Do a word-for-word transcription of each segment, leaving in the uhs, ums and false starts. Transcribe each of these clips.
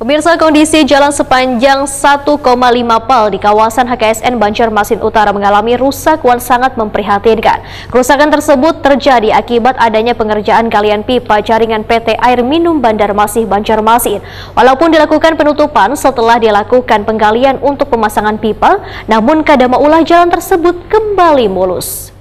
Pemirsa, kondisi jalan sepanjang satu koma lima pal di kawasan H K S N Banjarmasin Utara mengalami rusak wan sangat memprihatinkan. Kerusakan tersebut terjadi akibat adanya pengerjaan galian pipa jaringan P T Air Minum Banjarmasih Banjarmasin. Walaupun dilakukan penutupan setelah dilakukan penggalian untuk pemasangan pipa, namun kada maulah jalan tersebut kembali mulus.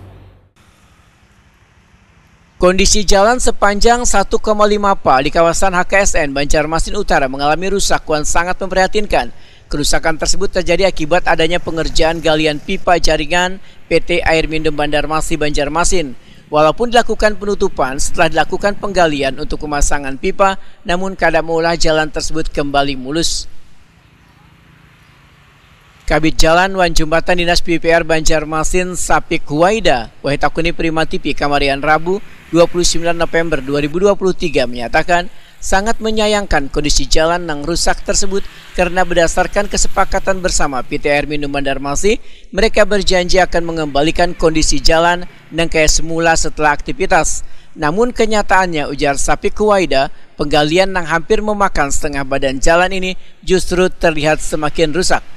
Kondisi jalan sepanjang satu koma lima pal di kawasan H K S N Banjarmasin Utara mengalami rusak wan sangat memprihatinkan. Kerusakan tersebut terjadi akibat adanya pengerjaan galian pipa jaringan P T Air Minum Banjarmasih Banjarmasin. Walaupun dilakukan penutupan, setelah dilakukan penggalian untuk pemasangan pipa, namun kada maulah jalan tersebut kembali mulus. Kabid Jalan wan Jumbatan Dinas P U P R Banjarmasin, Sapik Huwaida, Wahid Akuni Prima T V, kamarian Rabu, dua puluh sembilan November dua ribu dua puluh tiga, menyatakan sangat menyayangkan kondisi jalan nang rusak tersebut karena berdasarkan kesepakatan bersama P T Air Minum Banjarmasin, mereka berjanji akan mengembalikan kondisi jalan nang kaya semula setelah aktivitas. Namun kenyataannya, ujar Sapik Huwaida, penggalian nang hampir memakan setengah badan jalan ini justru terlihat semakin rusak.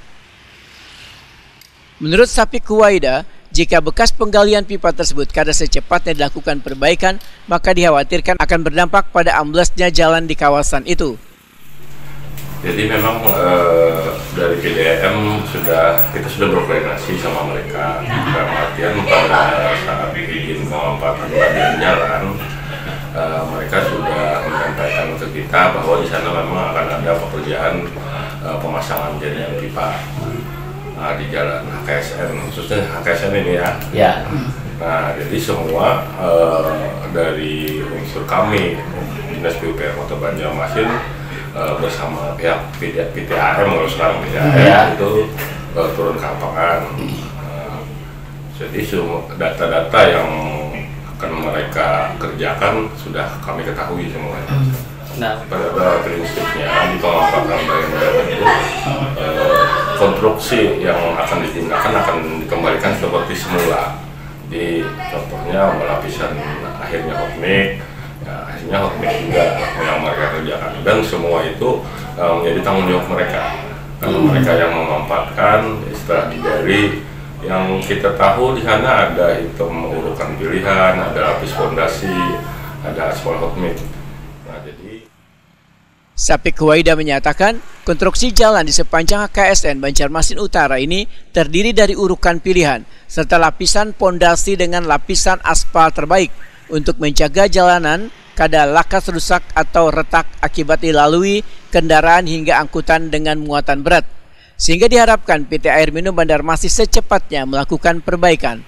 Menurut Sapik Huwaida, jika bekas penggalian pipa tersebut kada secepatnya dilakukan perbaikan, maka dikhawatirkan akan berdampak pada amblesnya jalan di kawasan itu. Jadi memang eh, dari P D A M sudah, kita sudah berkoordinasi sama mereka, dalam artian pada saat izin pemanfaatan bagian jalan, eh, mereka sudah menyampaikan ke kita bahwa di sana memang akan ada pekerjaan eh, pemasangan jaringan pipa eh, di jalan H K S N, khususnya H K S N ini ya. Ya. Nah, jadi semua eh, dari unsur kami, Dinas P U P R Kota Banjarmasin, eh, bersama pihak P T A M, kalau sekarang P T A M, ya, itu eh, turun ke lapangan. Eh, jadi semua data-data yang akan mereka kerjakan sudah kami ketahui semuanya. Nah, pada prinsipnya di pengangkatan bagian itu eh, konstruksi yang akan digunakan akan dikembalikan seperti semula. Di contohnya lapisan akhirnya hot mix, ya, akhirnya hot mix juga yang mereka kerjakan, dan semua itu eh, menjadi tanggung jawab mereka karena hmm. mereka yang memanfaatkan, istilah digali. Yang kita tahu di sana ada item urukan pilihan, ada lapis fondasi, ada aspal hot mix. Nah, jadi Sapik Huwaida menyatakan, konstruksi jalan di sepanjang H K S N Banjarmasin Utara ini terdiri dari urukan pilihan serta lapisan pondasi dengan lapisan aspal terbaik untuk menjaga jalanan kada lakas rusak atau retak akibat dilalui kendaraan hingga angkutan dengan muatan berat. Sehingga diharapkan P T Air Minum Banjarmasin secepatnya melakukan perbaikan.